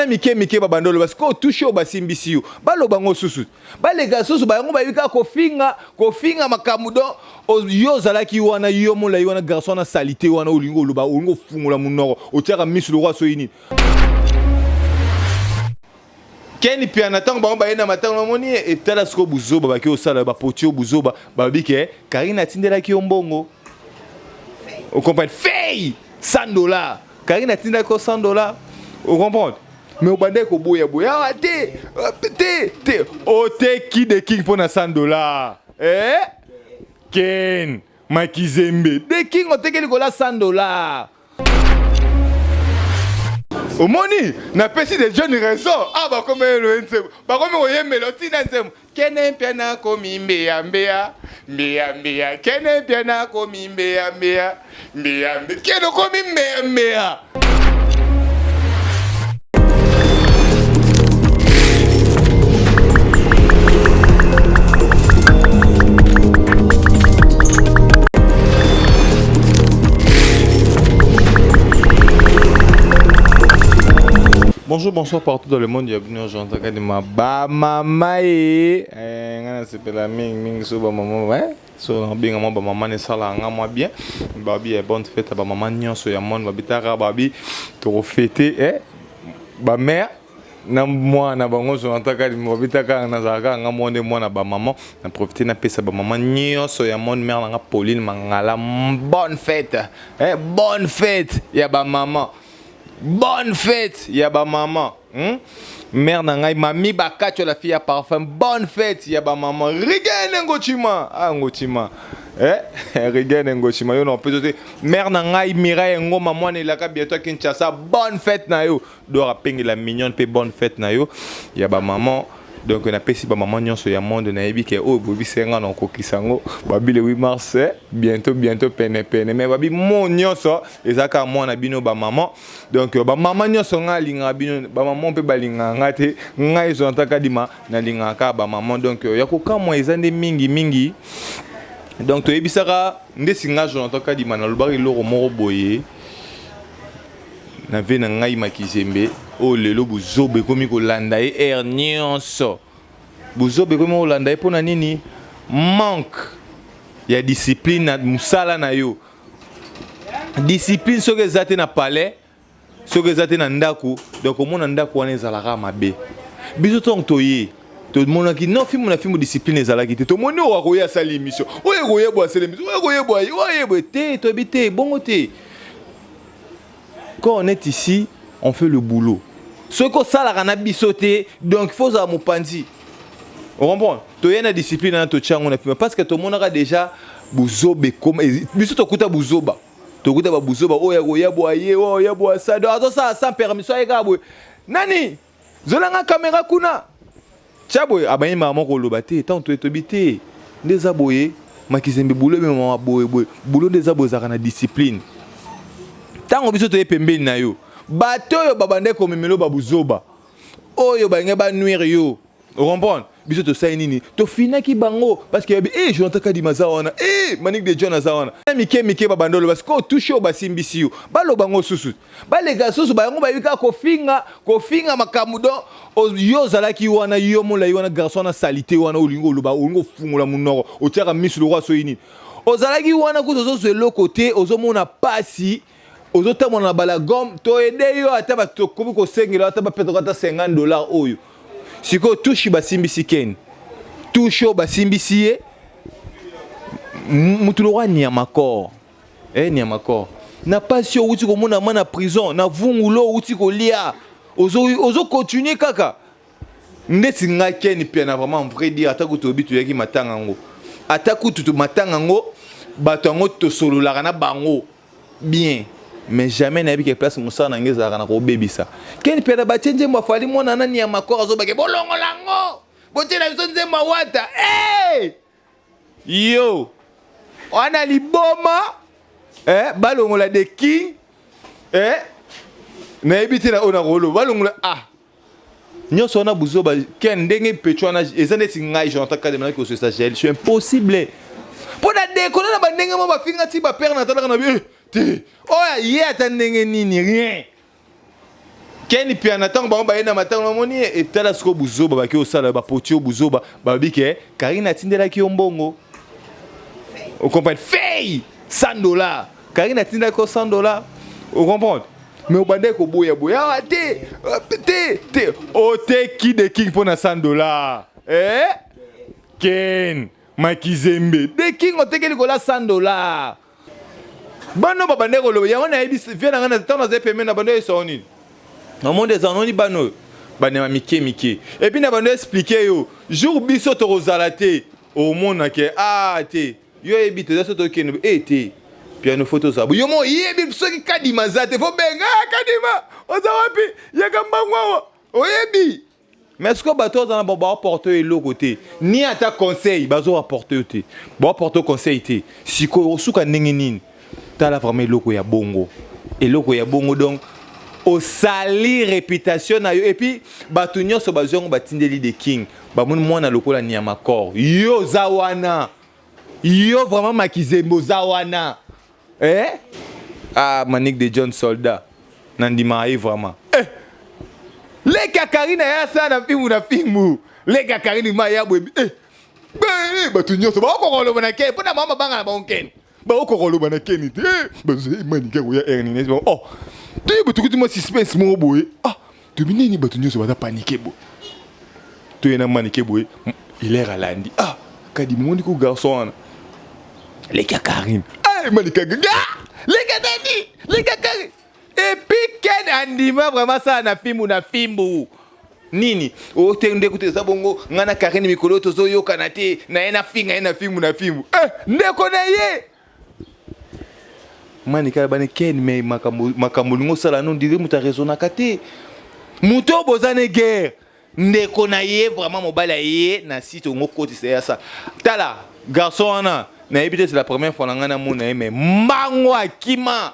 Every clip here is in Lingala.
Mike mike babanda oloba sikoyo touche oyo basimbisi yo baloba ngo susu baleka susu bayango bayebi kaka kofinga kofinga makambo don yo ozalaki wana yo molai wana garçon wana salite wana olingi oloba olingi ofungola monoko otiaka misu lokola soyi nini Ken Piana ntango bango baye na matanga bamoni ye etala sikoyo buzoba bake osala bapoti yo buzoba balobi ke Karine atindelaki yo mbongo okomprendre fei 100 dollars. Karine atindaki yo 100 dollars, ocomprendre? Mais obandaki koboya boya awa te te te, oteki The King mpo na 100 dollars. Eh? Ken Makizembe, The King oteki likolo ya 100 dollars. Omoni napesi de jeune raison awa, bakomi eloye nzembo, bakomi koyembela otina nzembo kene mpia nakomi mbeya mbeya mbeya mbeya, kene mpia nakomi mbeya mbeya mbeya mbeya, kene okomi mbeya mbeya. Bonjour, bonsoir partout dans le monde. Bienvenue au Jean Kadima. Ba mama e eh, nga nasepela mingi mingi so ba mama eh so nabenga mwa ba mama nesala nga mwa bien. Babi eh, bonne fête ba mama nyonso ya monde, babitaka babi tokofete eh ba mère na mwana bango. Jonathan Kadima, babitaka nazalaka nga mwa nde mwana ba mama na profite napesa ba mama nyonso ya monde. Mère nanga Pauline Mangala, bonne fête eh, bonne fête ya ba mama, bonne fête ya ba mama, Mère na ngai Mami Bakacho, la fille à parfum, bonne fête ya ba mama. Rigene Ngochima, ah Ngochima eh Rigene Ngochima yo na mpe te. Mère na ngai Mireille Ngoma, mwana elaka bientôt à Kinshasa, bonne fête na yo. Dora Penge la mignonne mpe bonne fête na yo ya ba maman. Donc napesi bamama nyonso ya monde. Nayebi ke oyo boyebisi nga na okokisa yango. Babi le 8 mars bientôt bientôt, pene pene, mais babi mo nyonso eza kaka mwana bino bamama. Donc bamama nyonso, ngai alingaka bino, bamama mpe balingaka nga te. Ngai Jonathan Kadima nalingaka kaka bamama. Donc ya kokamwa eza nde mingi mingi. Donc toyebisaka ndesi nga Jonathan Kadima nalobaka eloko moko boye na ve na ngai Makizembe oyo lelo buzoba ekomi kolanda ye aire nyonso. Buzoba ekomi kolanda ye mpona nini? Manque ya discipline na mosala na yo. Discipline soki eza te na palais, soki eza te na ndako, donc omona ndako wana ezalaka mabe. Biso ntongo toye tomonaki non filme na filme, discipline ezalaki te. Tomoni oyo akoya asali émission, oyo ekoyebwa asali émission, oyo ekoyebwa oyo ayebwe te. Toyebi te bongo te. Quand on est ici, on fait le boulot. Soki osalaka na biso te, donc faut ozala mopanzi, ocomprendre? Toye na discipline wana, totia yango na filme parce que tomonaka déjà buzoba ekoma. Biso tokuta buzoba, tokuta babuzoba oyo akoya boye, ye oyo ya boye asa, donc azosala sans permission, aye kaka boye, nani zolanga caméra kuna, tia boye, abayembaka moko koloba te. Ntango toyetobi te nde eza boye, Makizembe bulo ebemama boye boye, bulo nde eza boye, ezalaka na discipline. Ntango biso toye pembeni na yo, bato oyo babandaki komemela babuzoba oyo balingi banuire yo, ocomprendre? Biso tosali nini? Tofinaki bango parce que yabi e Jonathan Kadima aza wana, e Manik de John aza wana. Mike mike babanda oloba sikoyo touche oyo basimbisi yo baloba ngo susu baleka susu bayango bayebi kaka kofinga kofinga makambo don yo ozalaki wana yo molai wana garçon wana salite wana olingi oloba, olingi ofungola monoko, otiaka misu lokola soyi nini. Ozalaki wana kutu ozozwa eloko te, ozomona pasi, ozotambola na balagome. Toyede yo ata bato tokomi kosengela ata bapetaka ata 50 dollars. Oyo sikoyo touche basimbisi Ken, touche oyo basimbisi ye mutu lokola nyama corps eh, nyama corps na pasi oyo outi komona ma na prison na vungulu oyo outi kolia, ozocontinue ozo kaka ndeti ngai Ken Piana. Vraiment, vrai dire, ata kutu oyebi toyaki matanga yango, ata kutu matanga yango, bato yango tosololaka na bango bien, mais jamais nayebi ke place mosala na ngai ezalaka na kobebisa Ken Piana. Batie nzembo afali mwana nani ya makor, azobake bolongola yango, botiela biso nzembo awata. Hey! Yo wana liboma eh, balongola The King eh, nayebi te na oyo nakoloba, balongola ah nyonso wana buzoba. Ken ndenge pecho wana eza neti ngai Jonathan Kadema naki kosesa gel, c'est impossible mpo na dekona na bandenge mo bafinga ti bapere natalaka na bi te oyo ye ata ndenge nini, rien. Ken Mpiana ntango bango baye na matanga bamoni ye etala sikoyo buzoba bake osala bapoti yo buzoba balobi ke Karine atindelaki yo mbongo ocomprendre fei 100 dollars, Karine atindelaki yo 100 dollars, ocomprendre? Mais obandaki koboya boya awa te te te, oteki The King mpo na 100 dollars. Eh? Ken Makizembe, The King oteki likolo ya 100 dollars. Bano babandaki koloba yango, nayebi vie na ngai. Ntango nazali pembeni na bando, oyesao nini namonde eza noni bano oyo banyama mike mike. Et puis na bando expliquer yo, jour biso tokozala te, omona ke a te yo oyebi te, eza so tokende e te piano fo tozala yo mo oyebi. Soki Kadima aza te, fo benga: "Ah, Kadima, oza wapi? Yaka mbangu awa." Oyebi, mais sikoyo bato oza na baapporte oyo eloko te, ni ata conseil bazoapporte yo te, baapporte conseil te. Sikoyo osuka ndenge nini? Tala vraiment eloko ya bongo, eloko ya bongo. Donc osali réputation na yo. Et puis bato nyonso bazwi yango, batindeli The King, bamoni mwana lokola nyama corps. Yo oza wana, yo vraiment Makizembe oza wana, eh? Ah, Manique de John soldat, nandimaka ye vraiment, eh! Leki ya Karine aya asala na fimbu na fimbu. Leki ya Karine ma ya boye, eh! Bato nyonso baokoka koloba na Kene mpo na bango mabanga na bango. Kene baokoka koloba na Kene te, Manike koya ere nini? Oh, toyebi tokuti mwa suspense moko boye. Ah, toyebi nini, bato nyonso baza paniqué boye. Toye na Manike boye, ilere alandi: "Ah, kadi momoni ko garçon wana, leki ya Karine." Manike: "Leki ya nani? Leki ya Karine." Et puis Ken andima vraiment sala na fimbu na fimbu nini o te. Ndeko te, eza bongo, ngai na Karine mikolo tozoyokana te na ye, na finga ye na fimbu na fimbu. Eh, ndeko na ye Manika bani Ken, me makambo makambo olingi osala no ndire moto araisonnaka te. Moto oyo boza ne guerre, ndeko na ye vraiment mobali aye na site ongo kotisa ye asa. Tala garçon wana, nayebi te, c'est la première fois na ngai namona ye, me mbango akima.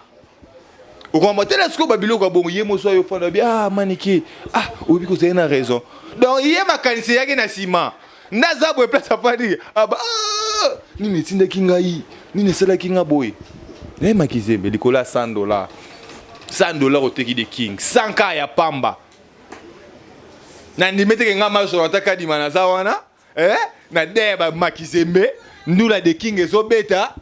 Okomba tala sikoyo babiloko ya bongo, ye moso ayo fanda bi: "Ah, Maniki, ah, oyebi kozali na raison." Donc ye makanisi eyaki na nsima nde aza boye, place afandi aba: "Ah, nini etindaki ngai? Nini esalaki nga boye?" Nayemaki zembe likolo ya 100 dollar, 100 dollar oteki The King, 100 ka ya pamba. Nandimi teke nga masolo ata Kadima naza wana, eh? Na de ya bamakizembe ndula The King ezobeta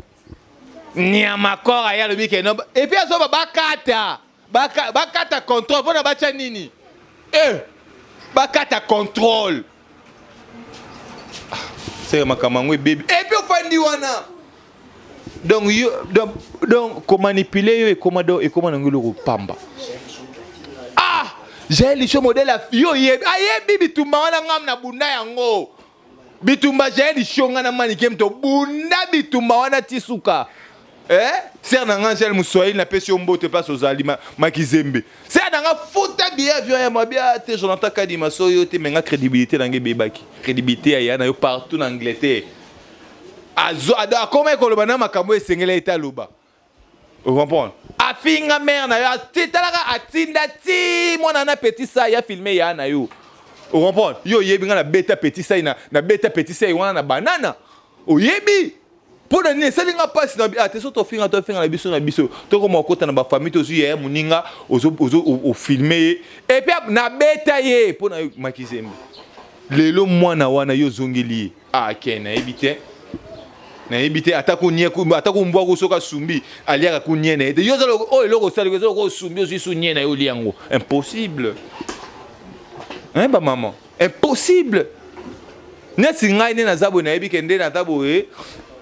nyama kor aye alobi ke no. Et puis azoba bakata bakata contrôle mpona batya nini, eh, bakata contrôle seke makambo yango ebebi. Et puis ofandi wana, donc yo donc komanipuler yo ekoma, donc ekoma nango eloko pamba. Ah, Jael Show modèle yo yebi, ayebi bitumba wana. Ngam na bunda yango bitumba Jael Show, nga na Manike tobunda bitumba wana ti suka. Eh? Sœur na nga Angele Moswahili, napesi yo mbote place ozali. Makizembe, sœur na nga, futa billet avion ya mabia te. Jonathan Kadima, so yo te, me nga crédibilité na nga ebebaki. Crédibilité ya ya na yo partout na Angleterre, akoma ekoloba na makambo esengeli ete aloba, ocomprendre? Afinga mare na yo, talaka atinda ti mwana na petit sai afilme ya na yo, ocomprendre? Yo oyebi nga nabeta petit sai, nabeta petit sai wana na banana. Oyebi mpo na nini esali nga mpasi na ate so tofinga, tofinga na biso na biso, tokoma okota na bafamille, tozwi yaya moninga, ofilme ye. Et puis nabeta ye mpo na Makizembe. Lelo mwana wana yo ozongeli ye. Ah, ke nayebi te, nayebi te. Ata kumbwa soki asumbi aliaka kunie na ye te. Yo oyo eloko osali eza loko osumbi, ozwi su nie na ye, olia yango, impossible hein, bamama, impossible. Neti ngai nde naza boye, nayebi ke nde naza boye,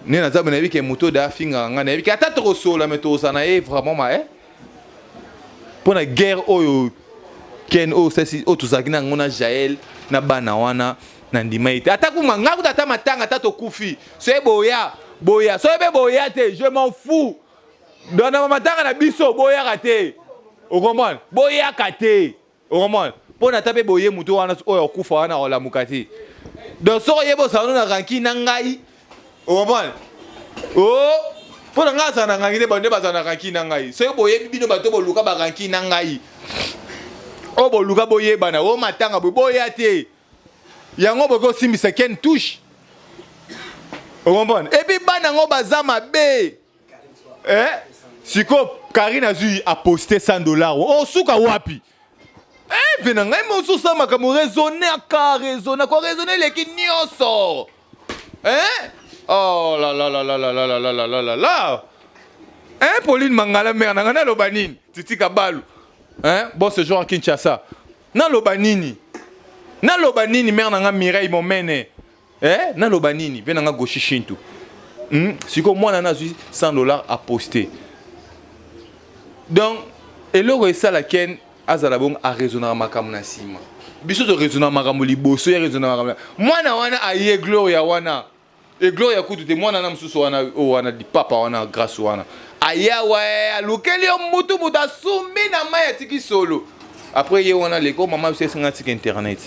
nde naza boye, nayebi ke moto da afingaka ngai, nayebi ke ata tokosola, me tokosala na ye vraiment ma eh? Mpo na guerre oyo Ken oyo sasi oyo tozalaki na yango na Jael na bana wana, na ndima ye te. Ata kuma ngai kuta, ata matanga, ata tokufi, soye boya boya, soye mpe boya te, je m'en fous. Donc na matanga na biso boyaka te, ocomprendre? Boyaka te, ocomprendre? Mpo na ata mpe boye, moto wana oyo akufa wana olamuka te. Donc soki oyeba osala no na rancune na ngai, ocomprendre? O mpo na ngai azala na rancune te, bande bazala na rancune na ngai. Soki boyebi bino bato boluka barancune na ngai, oyo boluka boyebana o matanga boye, boya te. Yango bokoki osimbisa Ken touche, ocomprendre? Et puis bana yango baza mabe, eh? Sikoyo Karine azwi aposte 100 dollar, osuka wapi? Eh, ve na ngai mosusu osala makambo raisonne aka raisonne ko raisonne eleki nyonso eh? Oh la la la la la la la la la la la eh, Pauline Mangala mère na ngai naloba nini Titi Kabalu eh? Bon séjour à Kinshasa naloba nini naloba nini mère na ngai Mireille Momene eh? Naloba nini ve na ngai Goshi Shintu Sikoyo mwana nazwi 100 $ aposte donc eloko esala Ken azala bongo araisonnaka makambo na nsima. Biso toraisonnaka makambo liboso, ye araisonnaka makambo. Mwana wana aye Gloria wana e Gloria kutu te, mwana na mosusu wana oyo wana lipapa wana grâce wana ayawa alukeli yo mutu mutu asumbi na mai atiki solo. Après ye wana leko mama biso esenga atika internet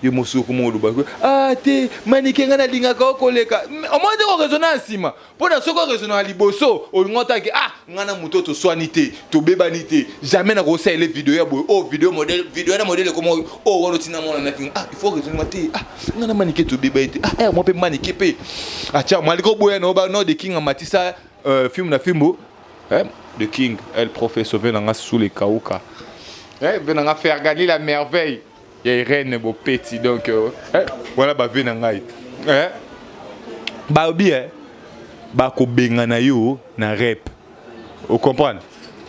yo mosusu okoma oloba ah te manike ngai nalingaka okoleka omoni te koraisonne na nsima mpo na soki oraisonne na liboso olingi otake ah ngai na moto toswani te tobebani te jamais nakosalela video ya boye oyo video modèle video na modèle ekoma oyo wana otina mwana na kinga ah il faut raisonne te ah ngai na manike tobebani te ah eh, moi mpe manike mpe atia malika oboya na oba no de king amatisa film na fimbu eh, the king el professeur ve nanga sous les kauka eh, ve nanga fergani la merveille ya Irène Bopeti donc eh, wana bave na ngai eh, balobi eh, bakobengana yo na rep ocomprendre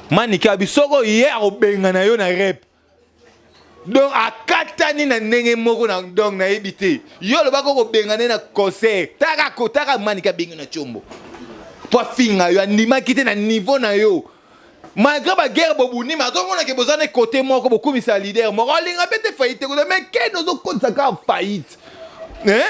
manike abi soko ye akobengana yo na rep donc akatani na ndenge moko na donc nayebi te yo olobaki okobengana ye na concert taka kotaka manike abengi na tshombo po afinga yo andimaki te na niveau na yo malgré ba guerre bobuni mais azomona ke boza na côté moko bokumisa leader moko alinga mpe te faillite koza mais ken ozokotisa kaka faillite eh?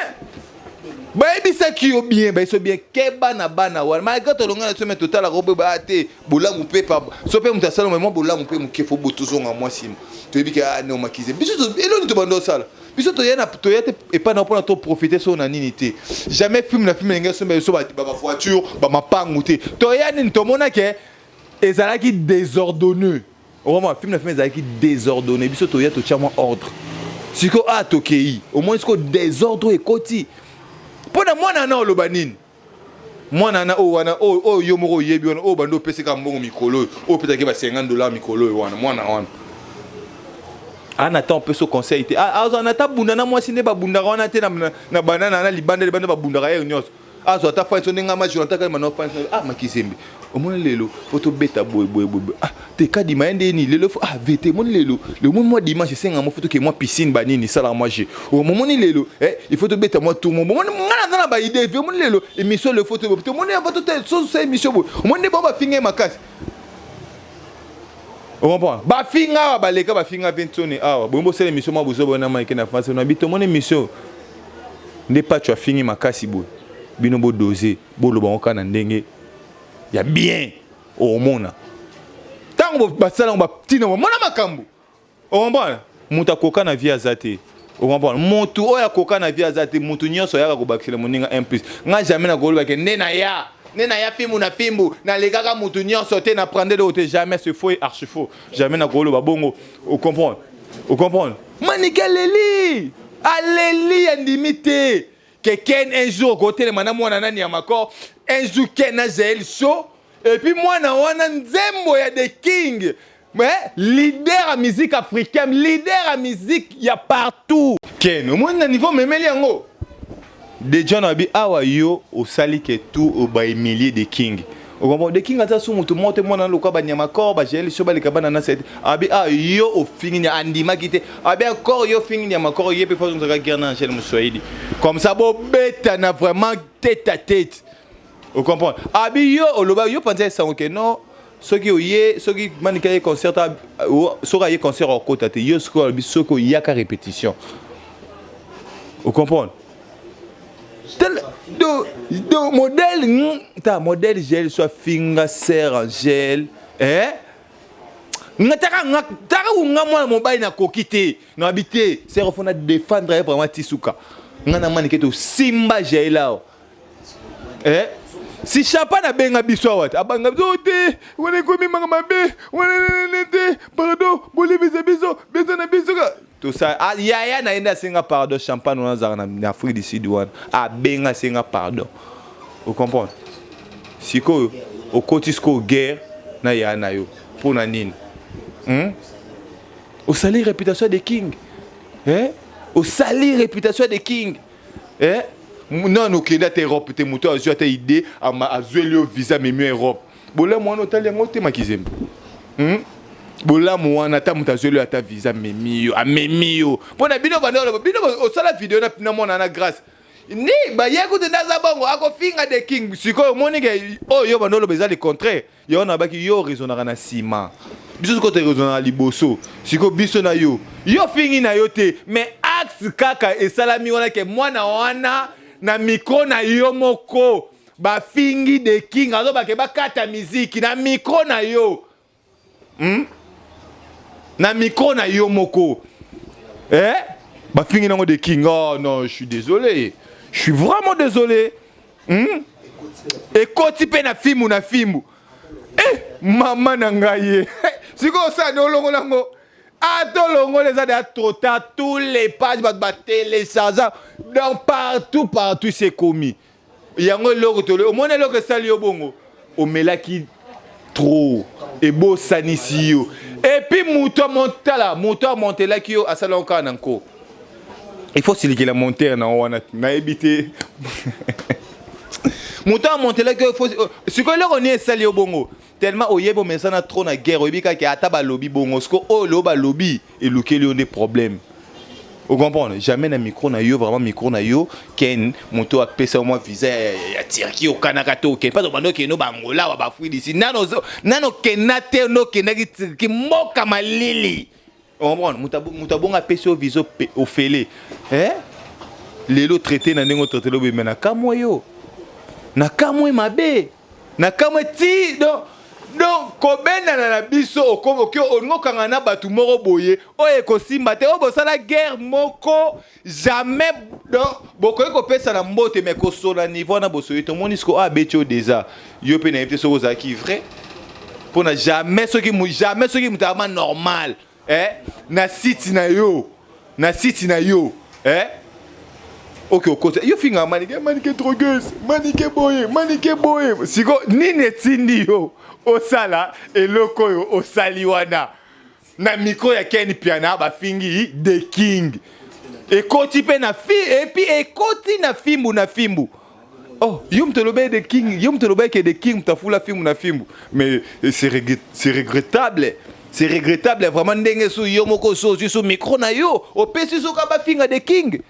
Bayebisaki yo bien, bayebisi yo bien keba na bana wana malgré tolonga na biso me totalaka oboye te bolamu mpe pa so mpe moto asala mwa bolamu mpe moke fo tozonga mwa nsima toyebi ke ah, neomakize biso eloni tobanda osala biso toya na toya te epai na mpona toprofite so na nini te jamais film na film elenge somba biso bavoiture bamapangu te toya nini tomona ke ezalaki désordonné okoma film na film ezalaki désordonné biso toya totia mwa ordre sikoyo a tokei omoni sikoyo désordre ekoti mpo na mwana na oloba nini mwana na oyo wana oyo yo moko oyebi wana oyo bando opesi kaka mbongo mikolo oyo oyo opesaki ba 50 $ mikolo oyo wana mwana wana ana ta opesi conseil te azwa na ta bunda na mwasi nde babundaka wana te na banana na libanda libanda babundaka ye nyonso azwa ata fani ndenge ama Jonathan kalema na fani ah makizembe omoni lelo fo tobeta boye boye boye ah te kadima ye nde nini lelo fo ah vete omoni lelo lelo omoni mwa dimanche esenga mo fo toke mwa piscine banini esalaka mwa jeu omoni lelo eh il faut tobeta mwa tour mo omoni nga naza na ba idée ve omoni lelo émission lelo fo tobeta omoni avant totala sosa émission boye omoni nde bango bafinga ye makasi ocomprendre bafinga awa baleka bafinga Vinsoni awa boye bosala émission mwa buzoba na Mike na France na bito omoni émission nde Pacho afingi makasi boye bino bodose boloba ngo kaka na ndenge ya bien omona ntango basala yango batina bamona makambo ocomprendre moto akoka na vie aza te ocomprendre motu oyo akoka na vie aza te motu nyonso ayaka kobakisela moninga un plus nga jamais nakolobake nde na ya nde na ya fimbu na fimbu nalekaka motu nyonso te na prendre eloko te jamais c'est faux et archi faux jamais nakoloba bongo ocomprendre ocomprendre manike aleli aleli andimi te ke Ken un jour okotelema na mwana nani ya makor un jour Ken na Jael show et puis mwana wana nzembo ya The King mais leader ya musique africaine leader ya musique ya partout Ken omoni na niveau memeli yango de John abi awa yo osali ke tout ba humilie The King okombo The King aza su mutu moko te mwana lokola banyama kor ba Jael show baleka bana na sete abi ah yo ofingi nya andimaki te abi encore yo fingi nyama kor ye pe faut ozongaka guerre na Angèle Muswahili comme ça bobetana vraiment tête à tête ocomprendre abi yo oloba yo panza esango ke non soki oye soki manika ye concert soki aye concert okota te yo soki olobi soki oyaka répétition ocomprendre do modèle ta modèle gel soit finga sœur Angèle eh nga taka nga taka nga mwana mobali nakoki te nabi te sœur faut na défendre ye vraiment ti suka nga na manike to simba gel awa eh si chapa nabenga biso awa te abanga biso te wana ekomi manga mabe wana te pardon bolibisa biso biso na biso tosala ah, yaya na ye nde asenga pardon champagne wana azalaka na Afrique du Sud wana abenga asenga pardon ocomprendre sikoyo okoti sikoyo guerre na yaya na yo mpo na nini? Osali réputation de King. Eh? Osali réputation de King. Eh? Non, okende ata Europe te, moto azwi ata idée, azweli yo visa, amemi yo Europe. Bolamu wana otali yango te, Makizembe. Bolamu wana, ata moto azweli yo ata visa, amemi yo, amemi yo. Mpo na bino banda oloba, bino osala video na mwana na Grâce. Ni baye kutu nde aza bongo akofinga The King. Sikoyo omoni ke oyo yo banda oloba eza le contraire. Yo wana baki yo raisonnaka na nsima, biso sikoyo toraisonnaka liboso. Sikoyo biso na yo, yo fingi na yo te, mais axe kaka esalami wana ke mwana wana na micro na yo moko bafingi The King, azobake bakata miziki na micro na yo, Na micro na yo moko, eh? Bafingi nango The King. Oh non, je suis désolé, je suis vraiment désolé, Ekoti mpe na fimbu na fimbu. Eh, mama na ngai ye, sikoyo osala nde olongola yango, ata olongola, eza deya trop tard. Tous les pages bato batélécharge, donc partout partout c'est komi yango. Eloko tolo omoni, eloko esali yo bongo, omelaki trop, ebosanisi yo. Et puis moto amontala, moto amontelaki yo, asala yango kaka na nko. Il faut silikela montere na wana, nayebi te moto amontelaki yo. Sikoyo eloko nini esali yo bongo? Tellement oyebi, omesana trop na guerre, oyebi kaka ata balobi bongo. Siko oyo lelo balobi elukeli yo nde problème. Ocomprendre jamais na micro na yo, vraiment micro na yo. Ken, moto apesa mwa visa ya Turquie, okanaka te okende mpasi obanda okende bangola wa bafwidisi nano nano okenda te, nde okendaki Turquie, mboka malili. Ocomprendre, moto abongo apesi yo visa ofele, eh? Lelo traité na ndenge otraité lobi, me nakamwe yo, nakamwe mabe, nakamwe ti. Donc kobendana na biso, okoki olingi okanga na bato moko boye oyo ekosimba te, oyo bosala guerre moko jamais. Donc bokoki kopesa na mbote, mais kosola niveau wana bosoyi. Tomoni siko oyo abeti oyo déjà yo mpe nayebi te soki ozalaki vrai mpona jamais, soki jamais, soki moto ama normal, eh? Na site na yo, na site na yo, eh? Ok, okota yo finga Manike, Manike drogueuse, Manike boye, Manike boye. Siko nini etindi yo osala eloko oyo osali wana na micro ya Ken Piana? Bafingi The King, ekoti mpe na fi, et puis ekoti na fimbu na fimbu. Oh, yo moto olobi The King, yo moto olobi ke The King moto afula fimbu na fimbu. Mais c'est regrettable, c'est regrettable vraiment, ndenge so yo moko so ozwi so micro na yo, opesi soka bafinga The King,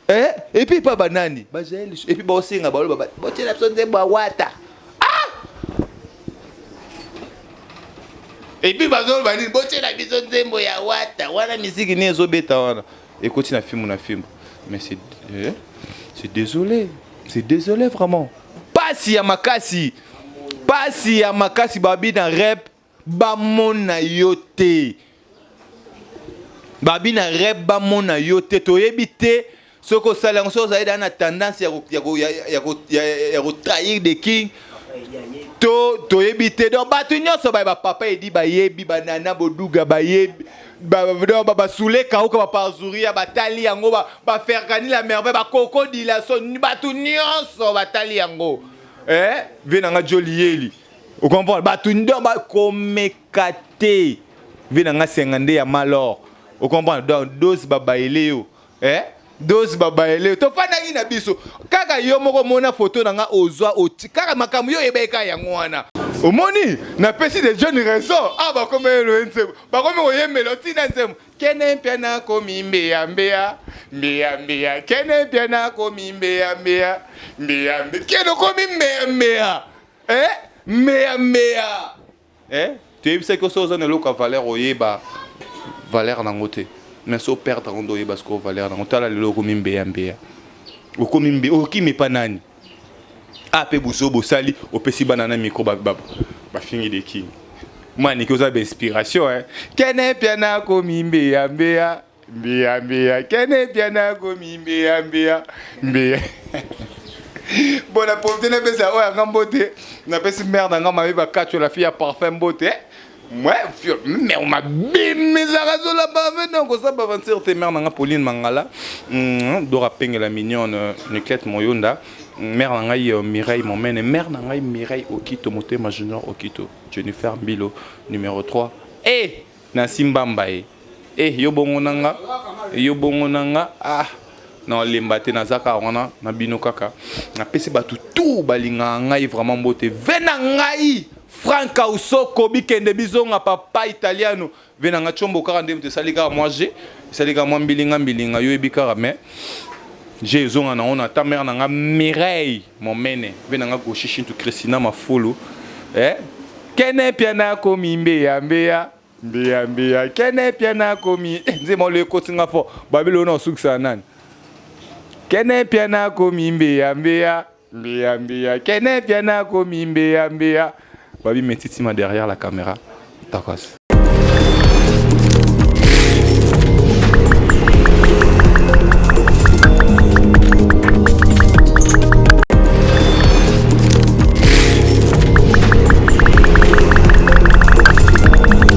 eh? Et puis pa banani bajael, et puis baosenga, baloba botiela biso nzembo awata. Ah! Et puis bazoloba nini? Botiela biso nzembo ya Wata. Wana misiki nini ezobeta wana? Ekoti na fimbu na fimbu. Mais c'est, eh? C'est désolé, c'est désolé vraiment, pasi ya makasi, pasi ya makasi. Babi na rep bamona yo te, babi na rep bamona yo te. Toyebi te soki osala yango, soki ozali daa na tendance ya kotrahir The King to toyebi te. Donc bato nyonso baye, bapapa edi bayebi, banana boduga bayebi, basule kauka, baparzuria batali yango, baferkani la merveille, bakokodila so, bato nyonso batali yango, eh? Vie nanga joli yeli, ocomprendre, bato ndo bakomeka te. Vie nanga senga nde ya malor, ocomprendre. Donc dose babayele yo, eh? Dose babayele yo. Tofandaki na biso kaka, yo moko omona foto na nga, ozwa oti kaka makambo yo oyebaki kaka yango wana. Omoni, napesi de jeune raison. Ah, bakomi elo nzembo, bakomi koyembela otina nzembo kene mpia nakomi mbeya mbeya mbeya mbeya, kene mpia nakomi mbeya mbeya mbeya mbeya, kene okomi mbeya mbeya, eh? Mbeya mbeya, eh? Toyebisaki oso oza na eloko ya valeur, oyeba valeur nango te, mais so perdre yango nde oyeba sikoyo valeur nango. Tala lelo okomi mbeya mbeya, okomi mbe, okimi epa nani? A mpe buso bosali, opesi bana na micro, bafingi The King. Maniki oza bainspiration, eh? Kene pia nakomi mbeya mbeya mbeya mbeya, kene pia nakomi mbeya mbeya mbeya. Bon, na profite napesa oyo yanga mbote. Napesi mare na nga mabe bakatio, la fille ya parfum, mbote. Ouais, mabimisaka zola bave, donc oza baventure te. Mare na nga Pauline Mangala, Dora Pengela, mignonne Niclette Moyonda, mare na ngai Mireille Momene, mare na ngai Mireille Okito, Motema Junior Okito, Jennifer Mbilo numéro 3 e Nancy Mbamba ye. Eh yo bongo na nga, yo bongo na nga. Ah na olemba te, naza kaka wana na bino kaka. Napesi bato tout balingaka ngai vraiment mbote. Ve na ngai Frank Ausoko bikende bizonga papa italiano. Ve na nga chombo kaka nde moto esali kaka mwa je, esali kaka mwa mbilinga mbilinga yo yebi kaka mais je ezonga na ona ta mère na nga Mireille Momene. Ve na nga Goshi Shintu Christina Mafulu. Eh kene piana komi mbeya mbeya mbeya mbeya kene piana komi eh, nzembo olo ekoti nga fort babilo ona osukisa nani kene piana komi mbeya mbeya mbeya mbeya kene piana komi mbeya mbeya babi metitima derrière la caméra takos.